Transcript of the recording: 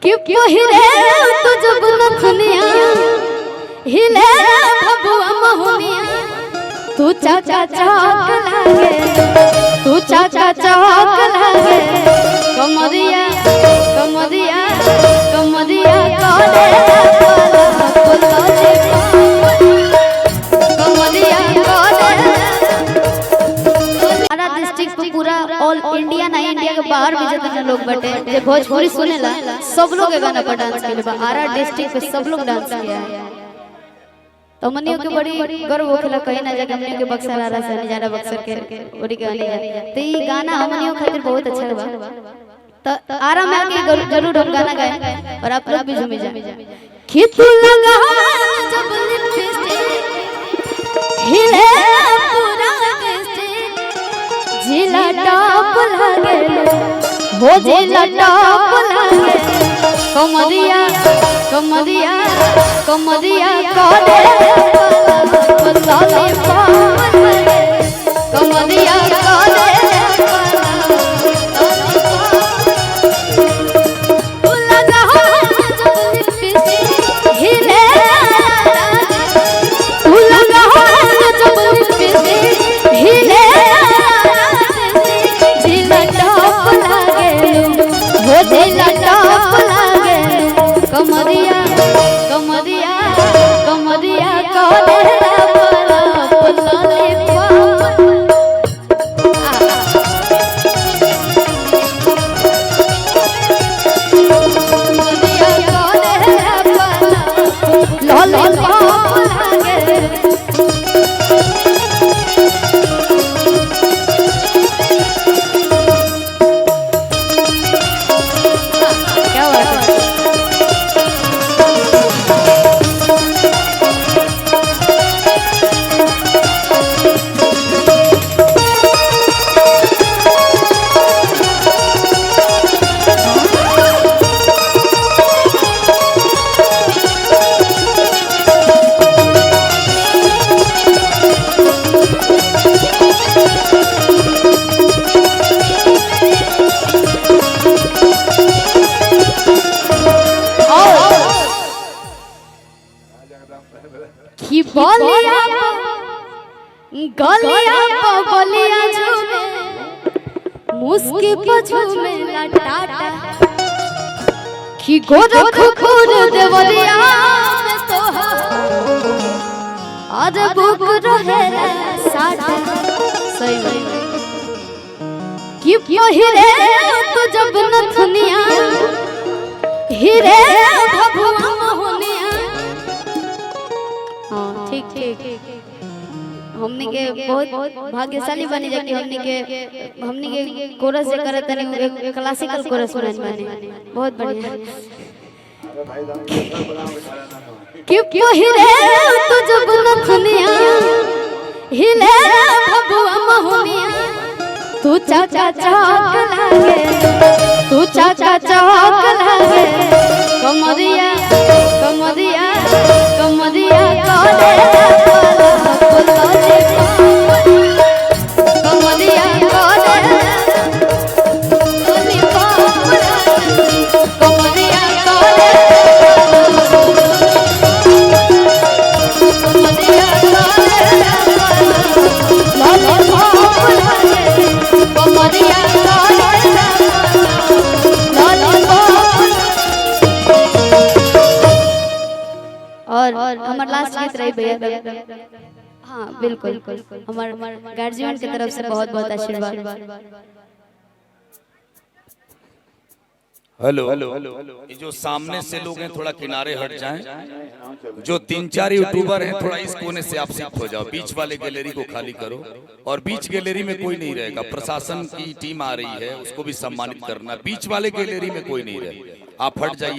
कि पहिले तो जब नथनिया हिले भबुआ मोहनिया, तू चाचा चौक लागे, तू चाचा चौक लागे, कमरिया कमरिया कमरिया करे कमरिया करे। सारा डिस्ट्रिक्ट पे पूरा ऑल इंडिया ना इंडिया के बाहर भी जितना लोग बटे जे भोजपुरी सुनेला सब लोग ए गाना पर डांस केले बा। आरा डिस्ट्रिक्ट पे सब लोग डांस किया है। तो हमनियों के बड़ी गर्व होखेला कहीं ना जाके हमनियों के बक्सर आरा से जाना बक्सर के ओरी के आने जा। तो ई गाना हमनियों खातिर बहुत अच्छा बा। तो आरा में आके जरूर हम गाना गाए और आप लोग भी झूमे जा। कि तू लगा जब लिपस्टिक हिले पूरा डिस्ट्रिक्ट, जिला टॉप लागे हो जिला टॉप लागे, कमरिया कमरिया कमरिया करे कमरिया करे। हिले तू लगा जब लिपस्टिक हिले जिला टॉप लागे हो जिला टॉप लागे, कमरिया कमरिया कमरिया करे। लॉलीपॉप लागे। क्या बात है। कि बलिया गलिया बलिया झूमे मुस्की पर झूमे लटाटा, कि गोरखपुर देवरिया में तो अरे बुक रहे साटा। सही में कि पहिले तो जब नथनिया हीरे भभुआ मोहनिया। हाँ ठीक ठीक, हमनी के बहुत भाग्यशाली बनी जाके हमनी के कोरस जे करत तनी एक क्लासिकल कोरस बन बने बहुत बढ़िया। कि पहिले तो जब नथनिया हिले भभुआ मोहनिया, तू चाचा चौक लागे, तू चाचा चौक लागे, कमरिया कमरिया कमरिया करे कमरिया करे कमरिया करे कमरिया करे कमरिया और हमार लास्ट गीत रही भैया। हाँ बिल्कुल, हमार गार्जियन के तरफ से बहुत बहुत आशीर्वाद। हेलो, ये जो सामने से लोग हैं थोड़ा किनारे हट जाएं। जो तीन चार यूट्यूबर हैं थोड़ा इस कोने से आप शिफ्ट हो जाओ, बीच वाले गैलरी को खाली करो और बीच गैलरी में कोई नहीं रहेगा। प्रशासन की टीम आ रही है, उसको भी सम्मानित करना। बीच वाले गैलरी में कोई नहीं रहेगा, आप हट जाइए।